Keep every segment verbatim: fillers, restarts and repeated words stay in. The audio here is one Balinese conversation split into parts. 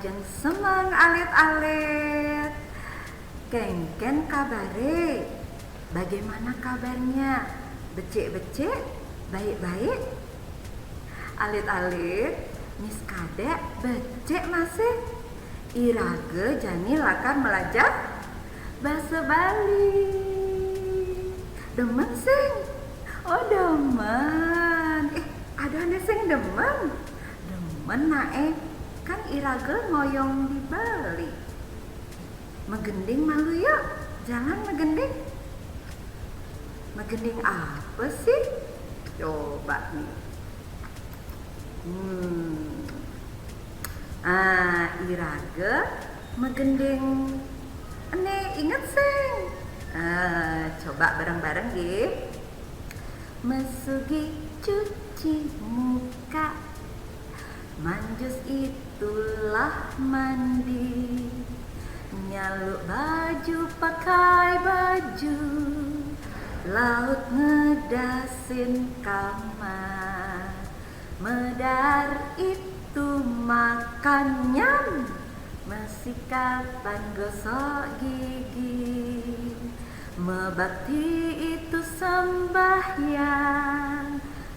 Semeng alit-alit. Kéngkén kabaré? Bagaimana kabarnya? Becik-becik? Baik-baik? Alit-alit, Miss Kadék becik masih. Iraga jani lakar malajah basa Bali. Demen sing? Oh, demen. Eh, ada ané sing demen? Demen, nak, eh. Kan iraga ngoyong di Bali. Magending malu yuk. Jalan magending. Magending apa sih? Coba nih. Hmm. Ah, iraga magending. Ené inget sing? Ah, coba bareng-bareng nggih. Masugih cuci muka. Manjus itulah mandi. Nyaluk baju, pakai baju. Laut ngedasin kamar. Medar itu makan nyam. Masikatan gosok gigi. Mebakti itu sembahyang.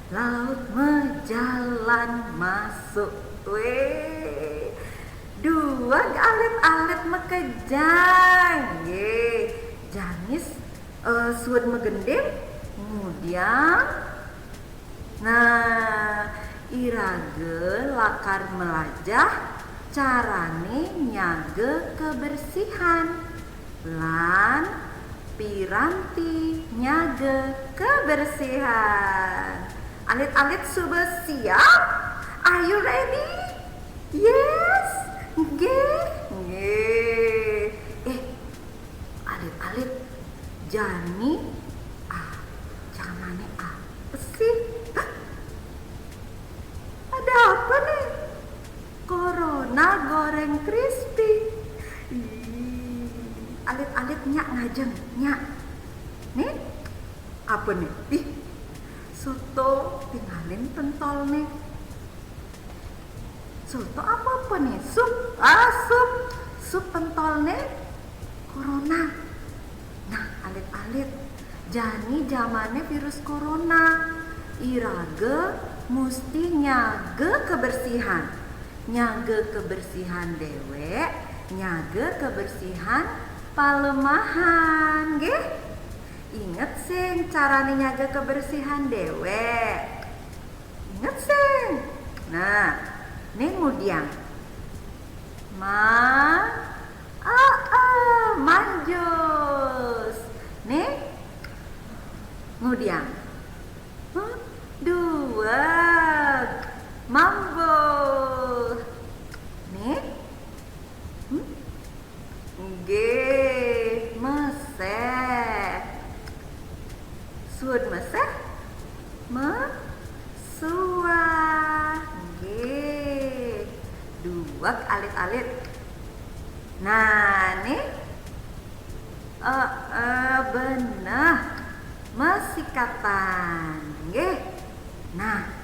Laut mejalan masuk. Wéh. Duag alit-alit makejang. Nggih. Jani, eh, suud magending, ngudiang. Nah, iraga lakar malajah carané nyaga kebersihan lan piranti nyaga kebersihan. Alit-alit suba siap? Are you ready? Yes? Nggih? Nggih. Eh, alit-alit, jani, ah, carané apa sih? Hah? Ada apa nih? Corona goreng crispy. Ih, alit-alit nyak ngajeng, nyak. Nih, apa nih? Ih, soto, tingalin pentolné. Soto apa, apa nih? Sup. Ah, sup. Sup pentolné corona. Nah, alit-alit. Jani jamané virus corona. Iraga musti nyaga kebersihan. Nyaga kebersihan déwék, nyaga kebersihan palemahan, nggih. Inget sing carané nyaga kebersihan déwék. Inget sing? Nah, nih ngudiang. Ma, ah, ah, manjus. Nih, ngudiang. Huh? Duag. Mambuh. Nih. Hmm? Nggih, meséh. Suud meséh? Mesuah. Nggih. Duag alit-alit. Nah, nih. Eh, eh, beneh. Masikatan. Nggih. Nah.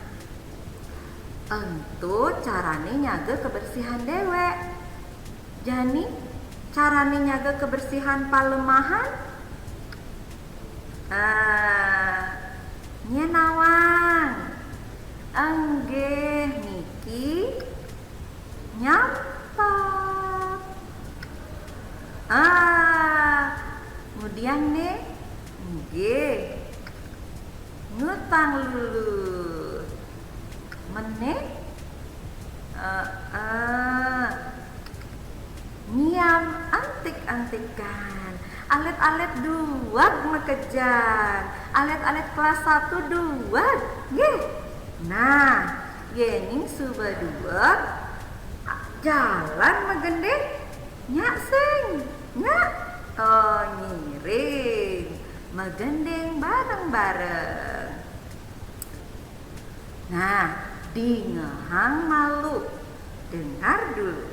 Ento carané nyaga kebersihan déwék. Jani, carané nyaga kebersihan palemahan? Ah, nyén nawang. Inggih, niki nyampat. Ah, ngudiang nih. Inggih. Ngutang lulu. Menéh? Eh, eh. Nyiam antik-antikan. Alit-alit duag makejang. Alit-alit kelas satu duag. Nggih. Nah, yéning suba duag, jalan magending. Nyak sing, nyak. Oh, ngiring. Magending bareng-bareng. Nah, dingehang malu. Dengar dulu.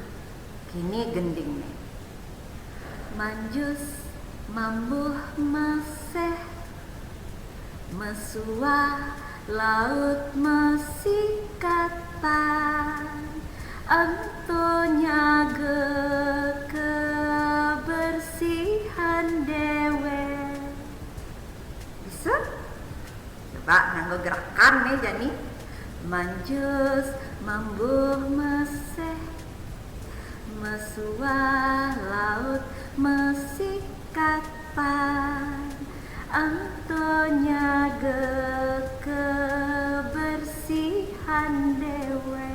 Kéné gendingné. Manjus, mambuh, meséh. Mesuah, laut masikatan. Ento nyage kebersihan dewek. Bisa? Coba nganggo gerakan nih, jani. Manjus, mambuh, meseh, mesuah, laut, mesikat, pan. Ento nyage kebersihan dewek.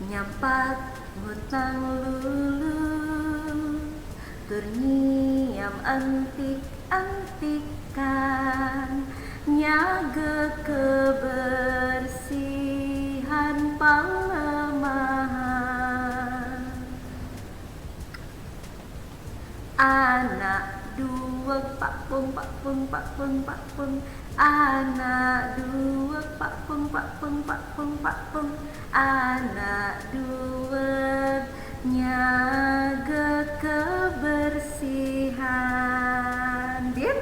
Nyampat ngutang lulu, tur nyiam entik-entikan, nyage kebersihan palemahan. Anak duweg, pakpung, pakpung, pakpung, pakpung. Anak duweg, pakpung, pakpung, pakpung, pakpung. Anak duweg, nyage kebersihan. Din?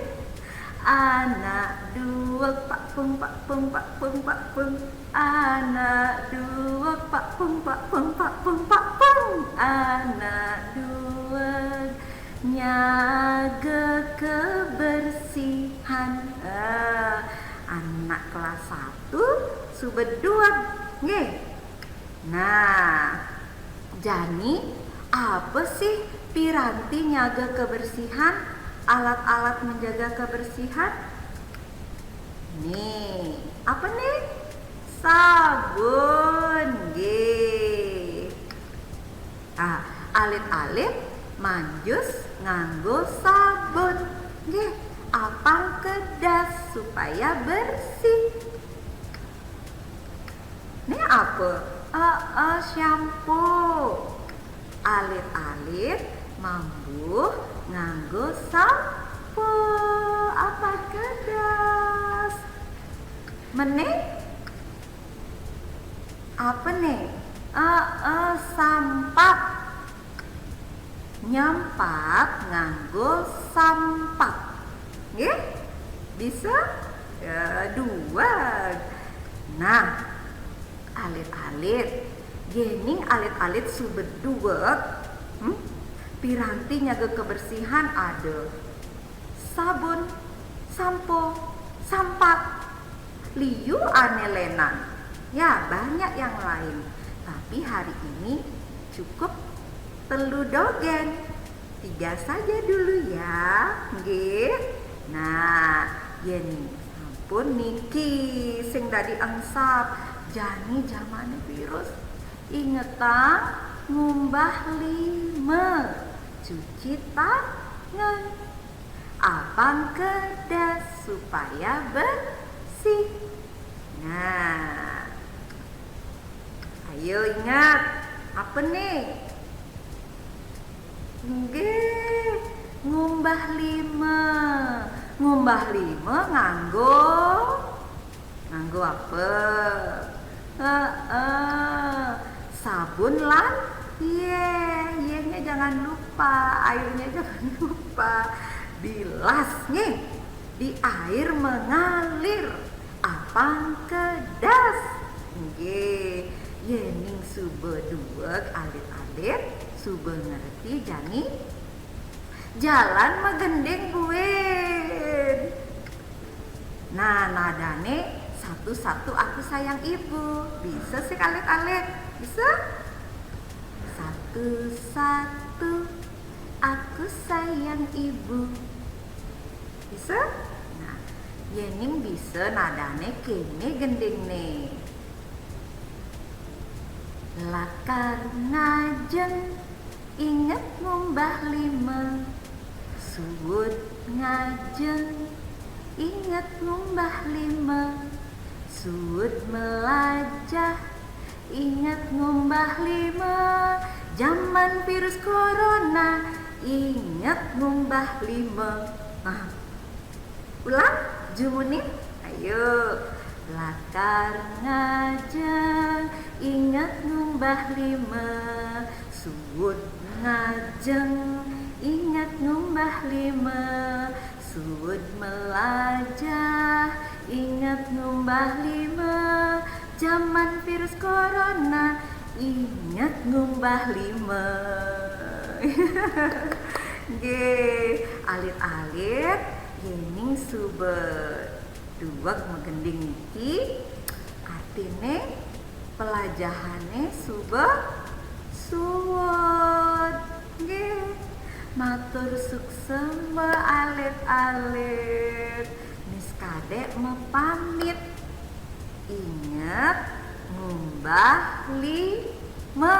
Anak duweg, pakpung, pakpung, pakpung, pakpung. Anak duweg, pakpung, pakpung, pakpung, pakpung. Anak duweg, nyage kebersihan. Eh, anak kelas satu suba duweg. Nggih. Nah, jani, apa sih piranti nyage kebersihan, alat-alat menjaga kebersihan? Nih, apa nih? Sabun, nggih. Ah, alit-alit manjus nganggo sabun. Nggih, apang ke das supaya bersih. Nih apa? Eh, eh, shampoo. Alit-alit mambuh nganggo sampo. Apang ke das. Meneh? Apa nih? Eh, eh, sampat. Nyampat nganggo sampat. Nggih? Bisa? Ya, duweg. Nah, alit-alit. Yening alit-alit suba duweg, hmm? Piranti nyage kebersihan ada sabun, sampo, sampat. Liu ane lenan. Ya, banyak yang lain. Tapi hari ini cukup telu dogeng. Tiga saja dulu ya. Nggih. Nah, yen sampun niki sing dadi engsap. Jani jamane virus. Ingetang ngumbah lime. Cuci tangan. Apang ke das supaya bersih. Nah, ayo ingat, apa nih? Nggih, ngumbah lime. Ngumbah lime nganggo, nganggo apa? Heeh. Sabun lan, iya, iyanya jangan lupa, airnya jangan lupa. Bilas, nggih. Di air mengalir. Apang ke das. Nggih. Yening suba duweg alit-alit, suba ngerti jani jalan magending buin. Nah, nadane satu-satu aku sayang ibu. Bisa sih alit-alit? Bisa? Satu-satu aku sayang ibu. Bisa? Nah, yening bisa nadane kene gendingne. Lakar ngajeng inget ngumbah lime. Suud ngajeng inget ngumbah lime. Suud melajah inget ngumbah lime. Jaman virus corona inget ngumbah lime. Nah, ulang, jumunin. Ayo. Lakar ngajeng inget ngumbah lime. Suud ngajeng inget ngumbah lime. Suud melajah inget ngumbah lime. Zaman virus corona, inget ngumbah lime. Nggih, alit-alit yéning suba duweg magending niki, artine pelajahane suba suud. Nggih, matur suksema alit-alit. Miss Kadek mapamit. Inget ngumbah lime.